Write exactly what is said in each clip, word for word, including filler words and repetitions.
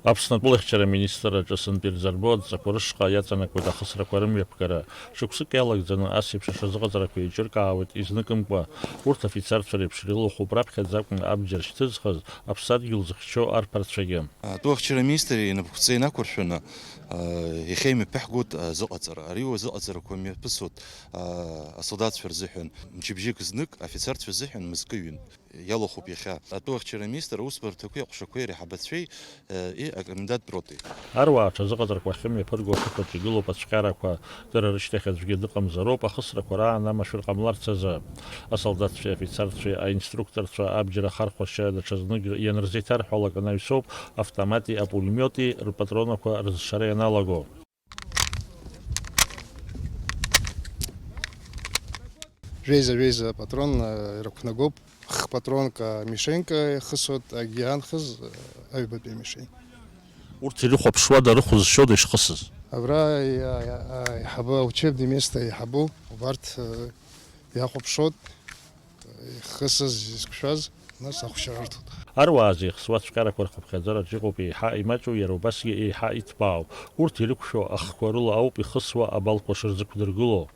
Аԥсны атәылахьчара аминистрра аҿы сынтәа ирзырбо адҵақәа рышҟа иаҵанакуеит ахысрақәа рымҩаԥгара. Шықәсык иалагӡаны ас еиԥш аҽазыҟаҵарақәа еиҿыркаауеит изныкымкәа. Урҭ афицарцәа реиԥш ирылахәуп раԥхьаӡа акәны абџьар шьҭызхыз, аԥсадгьыл зыхьчо арԥарцәагьы. Атәылахьчара аминистр инапхәҵа инақәыршәаны, а, иахьа имҩаԥаҳгоит азыҟаҵара. Ари азыҟаҵарақәа мҩаԥысуеит, а, асолдаҭцәа рзыҳәан мчыбжьык знык, афицарцәа рзыҳәан мызкы ҩынтә. Иалахәуп иахьа. Атәылахьчара аминистр аусбарҭақәеи аҟәшақәеи реиҳабацәеи, э, и акоменданттә роти. Аруаа аҽазыҟаҵарақәа ахьымҩаԥырго ақыҭаҿ игылоуп ацәҟьарақәа. Дара рышьҭахь аӡәгьы дыҟамзароуп ахысрақәа раан амашәыр ҟамларц азы. Асолдаҭцәеи афицарцәеи аинструкторцәа абџьар ахархәашьа даҽазнык ианырзеиҭарҳәалак анаҩсоуп автомати апулемиоти рпатронақәа рызшара ианалаго. Жәеиза-жәеиза апатрон, э, ирықәнагоуп. Х-патронк амишенька ихысуеит, агьиаанхаз, э, аҩбатәи амишень. Урҭ ирыхәаԥшуада, рыхә зшьода ишхысыз? Абра иа-, иа-, аиҳабы, аучебный место аиҳабу, убарҭ, э, иахәаԥшуеит, ихысыз, изықәшәаз, нас ахәшьара рҭоит. Аруаа зеихсуа ацәҟьарақәа рхыԥхьаӡараҿ иҟоуп еиҳа имаҷу, иара убасгьы еиҳа иҭбаау. Урҭ ирықәшәо ахқәа рыла ауп ихысуа абалқәа шырзықәдыргыло.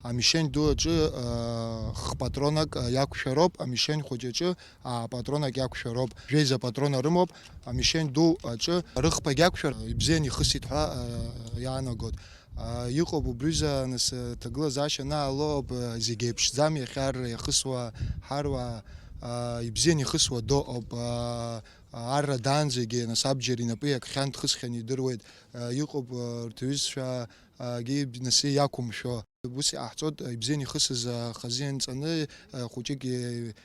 Амишень ду аҿы, а, х-патронак, а, иақәшәароуп, амишень хәыҷ аҿы, а, патронак иақәшәароуп. Жәеиза патрона рымоуп, амишень ду аҿы рыхԥагь иақәшәар, ибзианы ихысит ҳәа, а, иаанагот. А, иҟоуп убриазы, нас, а, ҭагылазаашьа анаало ауп, а, зегь еиԥшӡам иахьа арра иахысуа ҳаруаа, а, ибзианы ихысуа доуп, а, арра даанӡагьы, нас, абџьар инапы иакхьан, дхысхьан идыруеит. Иҟоуп, урҭ аҩызцәа, агьи, нас, иақәымшәо. Ус иҟаҳҵоит, ибзианы ихысыз ахазы ианҵаны, хәыҷык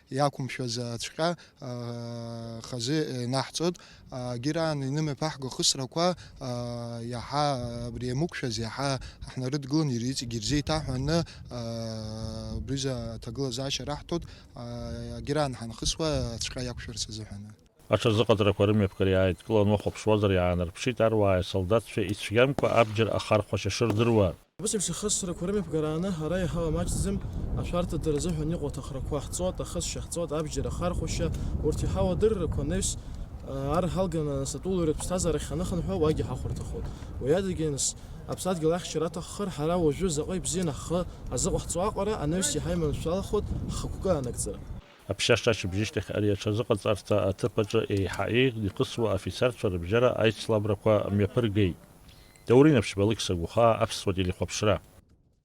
иақәымшәаз ацәҟьа, хазы инаҳҵоит. Агьираан инымҩаԥаҳго ахысрақәа, иаҳа абри иамықәшәаз, иаҳа ҳнарыдгылан, иара иҵегь ирзеиҭаҳәаны, убризы аҭагылазаашьа раҳҭоит, агьираан ҳанхысуа ацәҟьа иақәшәарц азыҳәан. Аҽазыҟаҵарақәа рымҩаԥгара иааидкылан уахәаԥшуазар, иаанарԥшит аруааи асолдаҭцәеи ицәгьамкәа абџьар ахархәашьа шырдыруа. Ус еиԥш ахысрақәа рымҩаԥгарааны ҳара иаҳа маҷӡам, ашәарҭадара азыҳәан иҟоу аҭахрақәа ҳҵоит, ахысшьа ҳҵоит, абџьар ахархәашьа, урҭ иҳауадыррақәа анаҩс, ар ҳалганы, нас, атәылаҩратә ԥсҭазаара ахь ҳаныхынҳәуа уагьы ҳахәарҭахоит. Уи адагьы, нас, аԥсадгьыл ахьчара аҭаххар, ҳара уажәы заҟа ибзианы ҳхы азыҟаҳҵо аҟара анаҩс иаҳа иманшәалахоит ҳхықәкы анагӡара. Аԥшьа шашьыбжьышьҭахь ари аҽазыҟаҵарҭа аҭыԥ аҿы еиҳа еиӷьны ихысуа афицарцәа рыбжьара аицлабрақәа мҩаԥыргеит. Даур Инаԥшьба, Алықьса Гәыхаа, Аԥсуа телехәаԥшра.